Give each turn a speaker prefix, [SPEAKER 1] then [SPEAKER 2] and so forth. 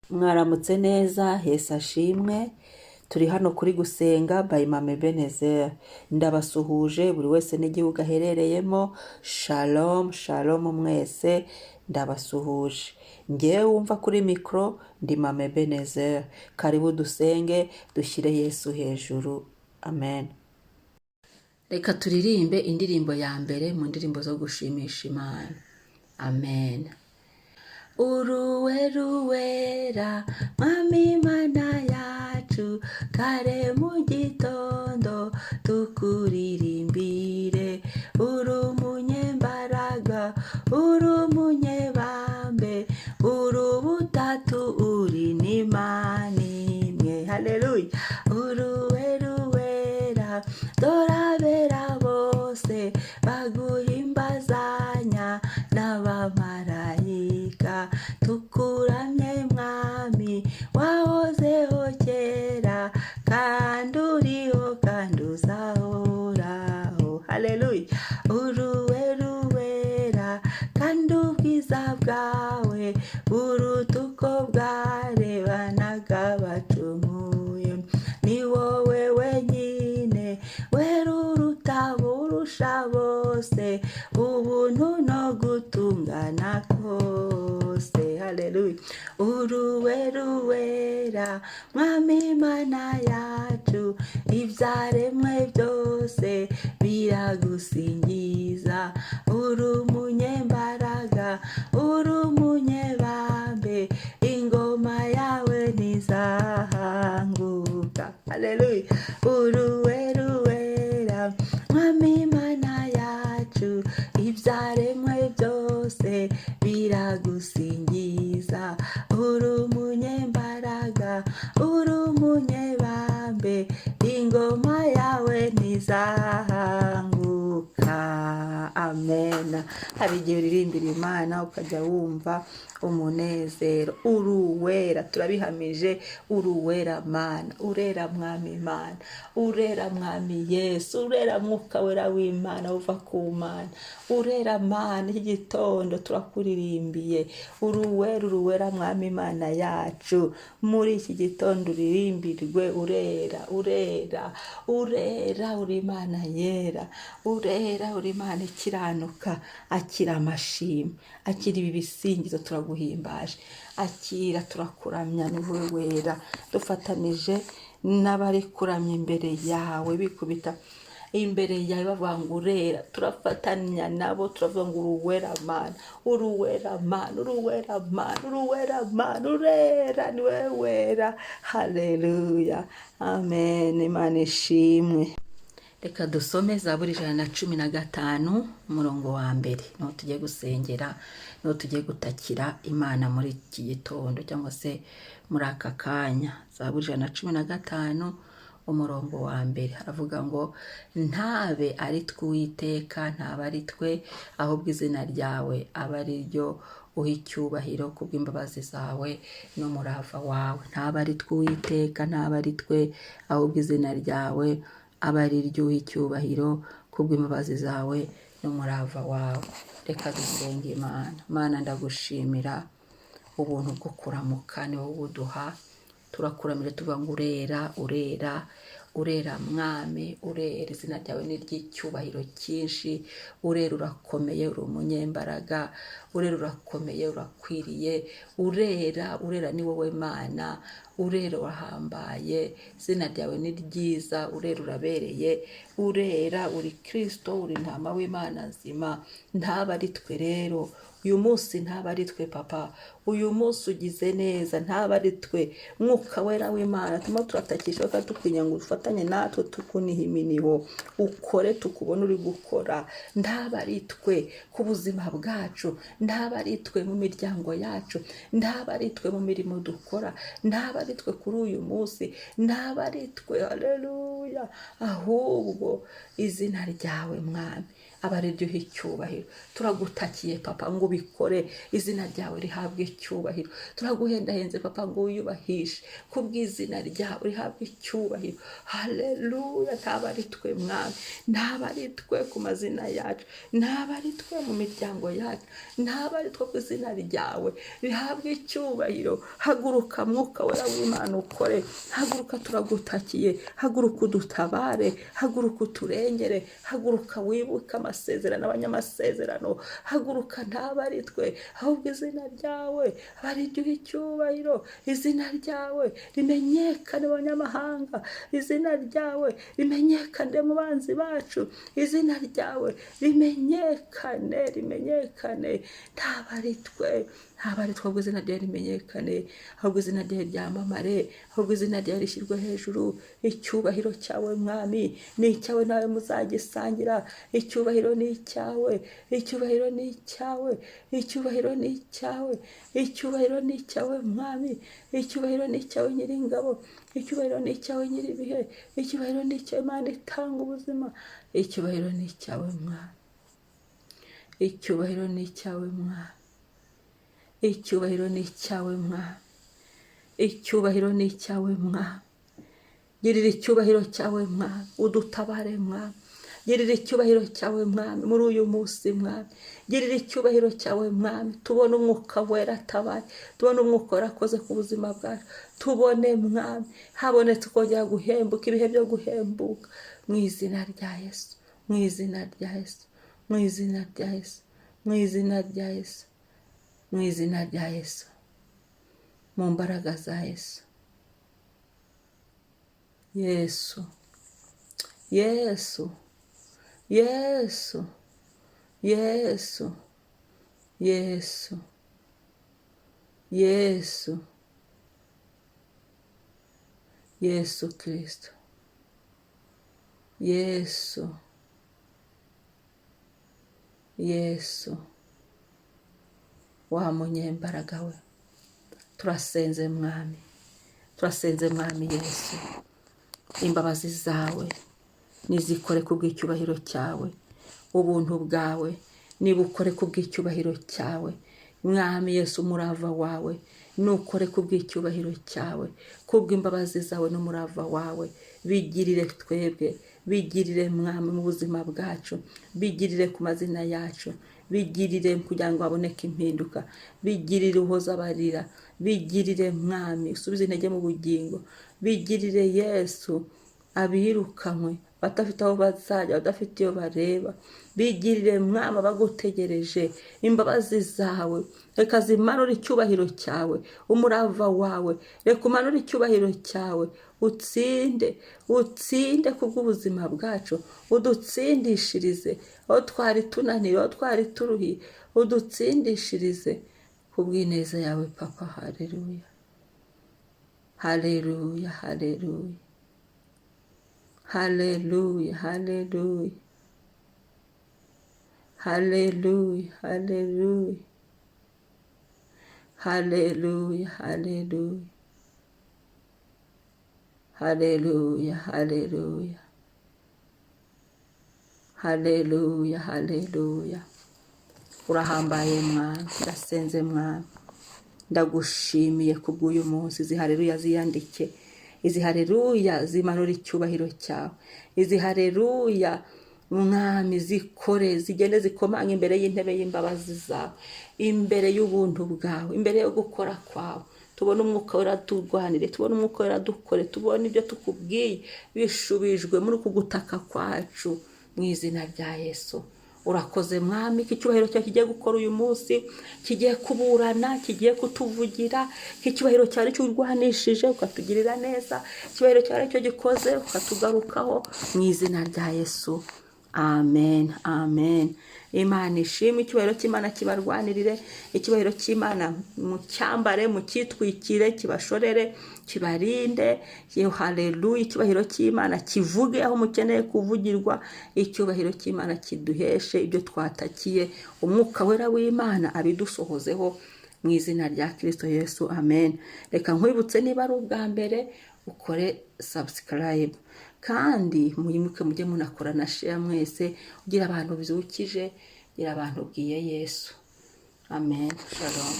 [SPEAKER 1] Mwaramutse neza, Yesu ashimwe. Turi hano kuri Gusenga by Mama Ebenezer. Ndabasuhuje buri wese n'igihugu aherereyemo. Shalom, shalom mwese, ndabasuhuje. Ngewe wumva kuri mikoro ndi Mama Ebenezer. Karibu dusenge, dushyire Yesu hejuru. Amen. Reka turirimbe indirimbo ya mbere mu ndirimbo zo gushimisha Imana. Amen. Uruweruwera, Mwami Imana yacu, kare mu gitondo tukuririmbire. Uri umunyembaraga, uri umunyebambe, uri ubutatu, uri n'Imana imwe. Haleluya. Uruweruwera, dore abera bose baguhimbazanya n'abamarayika. Tukuramye Mwami, wahozeho kera, kandi uriho, kandi uzahoraho. Haleluya. Uruweruwera, kandi ubwiza bwawe buruta uko bwarebanaga bacumuye. Ni wowe wenyine wera uruta burusha bose ubuntu no gutungana kose. Haleluya. Uruweruwera, Mwami Imana yacu, ibyaremwe byose biragusingiza. Uri umunyembaraga, uri umunyebambe, ingoma yawe ntizahanguka. Haleluya. Uruweruwera, Mwami Imana yacu, ibyaremwe byose biragusingiza. Uri umunyembaraga, uri umunyebambe, ingoma yawe ntizahanguka. Amen. Hari igihe uririmbira Imana ukajya wumva umunezero. Uri uwera, turabihamije, uri uwera Mana, urera Mwami Imana, urera Mwami Yesu, urera Mwuka Wera w'Imana uva ku Mana, urera Mana. Iki gitondo turakuririmbiye, uri uwera, uri uwera Mwami Imana yacu. Muri iki gitondo uririmbirwe, urera, urera, urera, uri Imana yera, urera, uri Imana ikiranuka. Akira amashimwe, akira ibi bisingizo, turaguhimbaje, akira, turakuramya, ni wowe wera. Dufatanije n'abari kuramya imbere yawe, bikubita imbere yawe bavuga ngo urera, turafatanya nabo, turavuga ngo uruwera Mana, uruwera Mana, uruwera Mana, uruwera Mana, urera, ni wowe wera. Haleluya, amen. Imana ishimwe. Reka dusome Zaburi 115, umurongo wa mbere, niho tugiye gusengera, niho tugiye gutakira Imana muri iki gitondo cyangwa se muri aka kanya. Zaburi 115, umurongo wa mbere, aravuga ngo: "Ntabe ari twe Uwiteka, ntabe ari twe, ahubwo izina ryawe aba ari ryo uha icyubahiro kubw'imbabazi zawe n'umurava wawe." Ntabe ari twe Uwiteka, ntabe ari twe, ahubwo izina ryawe aba ari ryo uha icyubahiro kubw'imbabazi zawe n'umurava wawe. Reka dusenge Imana. Mana, ndagushimira ubuntu bwo kuramuka, ni wowe ubuduha. Turakuramira, tuvuga ngo urera, urera, urera Mwami, urera, izina ryawe ni iry'icyubahiro cyinshi. Urera, urakomeye, uri umunyembaraga, urera, urakomeye, urakwiriye, urera, urera, ni wowe Mana, urera, urahambaye, izina ryawe ni ryiza, urera, urabereye, urera, uri Kirisito, uri Ntama w'Imana nzima. Ntaba ari twe rero uyu munsi, ntaba ari twe Papa, uyu munsi ugize neza, ntaba ari twe. Mwuka Wera w'Imana, turimo turatakisha bakadukwinya ngo ufatanye natwe, tukuniha iminiho, ukore tukubona uri gukora. Ntaba ari twe ku buzima bwacu, ntaba ari twe mu miryango yacu, ntaba ari twe mu mirimo dukora, ntaba ari twe kuri uyu munsi, ntaba ari twe. Haleluya. Ahubwo izina ryawe Mwami Aba ari ryo uha icyubahiro. Turagutakiye Papa ngo ubikore, izina ryawe rihabwe icyubahiro. Turaguhendahenze Papa ngo wiyubahishe kubw'izina ryawe rihabwe icyubahiro. Haleluya! Ntaba ari twe Mwami, ntaba ari twe ku mazina yacu, ntaba ari twe mu miryango yacu, ntaba ari twe ku izina ryawe rihabwe icyubahiro. Haguruka Mwuka Wera w'Imana ukore, haguruka turagutakiye, haguruka udutabare, haguruka uturengere, haguruka wibuke amasezerano, abanyamasezerano, haguruka ntaba ari twe, ahubwo izina ryawe aba ari ryo uha icyubahiro, izina ryawe rimenyekane mu banyamahanga, izina ryawe rimenyekane mu banzi bacu, izina ryawe rimenyekane, rimenyekane, ntaba ari twe, ntaba ari twe, ahubwo izina ryawe rimenyekane, ahubwo izina ryawe ryamamare, ahubwo izina ryawe rishyirwe hejuru. Icyubahiro cyawe Mwami ni icyawe, nawe muzagisangira. Icyubahiro ni icyawe, icyubahiro ni icyawe, icyubahiro ni icyawe, icyubahiro ni icyawe Mwami, icyubahiro ni icyawe Nyiringabo, icyubahiro ni icyawe Nyiribihe, icyubahiro ni icyawe Imana itanga ubuzima, icyubahiro ni icyawe Mwami, icyubahiro ni icyawe Mwami, icyubahiro ni icyawe Mwami, icyubahiro ni icyawe Mwami. Girira icyubahiro cyawe Mwami, udutabare Mwami. Girira icyubahiro cyawe Mwami muri uyu munsi Mwami. Girira icyubahiro cyawe Mwami, tubone Umwuka Wera atabaye, tubone Umwuka Wera akoze ku buzima bwacu, tubone Mwami habonetse kongera guhembuka, ibihe byo guhembuka, mu izina rya Yesu, mu izina rya Yesu, mu izina rya Yesu, mu izina rya Yesu, mu izina rya Yesu, mu mbaraga za Yesu. Yesu, Yesu, Yesu, Yesu, Yesu, Yesu, Yesu Kristo, Yesu, Yesu, wa munyembaraga we. Turasenze Mwami, turasenze Mwami Yesu, imbabazi zawe nizikore ku bw'icyubahiro cyawe, ubuntu bwawe nibukore ku bw'icyubahiro cyawe Mwami Yesu, umurava wawe nukore ku bw'icyubahiro cyawe, kubw'imbabazi zawe n'umurava wawe, bigirire twebwe, bigirire Mwami mu buzima bwacu, bigirire ku mazina yacu, bigirire kugira ngo haboneke impinduka, bigirire uhoza abarira, bigirire Mwami usubize intege mu bugingo, bigirire Yesu abirukanywe badafite aho bazajya, badafite iyo bareba, bigirire Mwami abagutegereje. Imbabazi zawe reka zimanure icyubahiro cyawe, umurava wawe reka umanure icyubahiro cyawe, utsinde, utsinde kubw'ubuzima bwacu, udutsindishirize aho twari tunaniwe, aho twari turuhiye, udutsindishirize kubw'ineza yawe Papa. Haleluya, haleluya, haleluya, haleluya, haleluya, haleluya, haleluya, haleluya, haleluya, haleluya, haleluya, haleluya, haleluya. Urahambaye Mwami, ndasenze Mwami, ndagushimiye kubw'uyu munsi. Izi haleluya ziyandike, izi haleluya zimanura icyubahiro cyawe, izi haleluya Mwami zikore, zigende zikomanga imbere y'intebe y'imbabazi zawe, imbere y'ubuntu bwawe, imbere yo gukora kwawe. Tubone Umwuka Wera turwanire, tubone Umwuka Wera dukore, tubone ibyo tukubwiye bishubijwe muri uku gutaka kwacu, mu izina rya Yesu. Urakoze Mwami ko icyubahiro cyawe kigiye gukora uyu munsi, kigiye kuburana, kigiye kutuvugira, ko icyubahiro cyawe aricyo urwanishije ukatugirira neza, icyubahiro cyawe aricyo gikoze ukatugarukaho, mu izina rya Yesu. Amen, amen. Imana ishimwe. Icyubahiro cy'Imana kibarwanirire, icyubahiro cy'Imana mucyambare, mucyitwikire, kibashorere, kibarinde. Haleluya! Icyubahiro cy'Imana kivuge aho mukeneye kuvugirwa, icyubahiro cy'Imana kiduheshe ibyo twatakiye, Umwuka Wera w'Imana abidusohozeho mu izina rya Kristo Yesu, amen. Reka nkwibutse, niba ari ubwa mbere, ukore subscribe. Kandi mwimuke mujye munakora na share mwese, ugira abantu byukije, ugira abantu ubwiye Yesu. Amen. Shalom.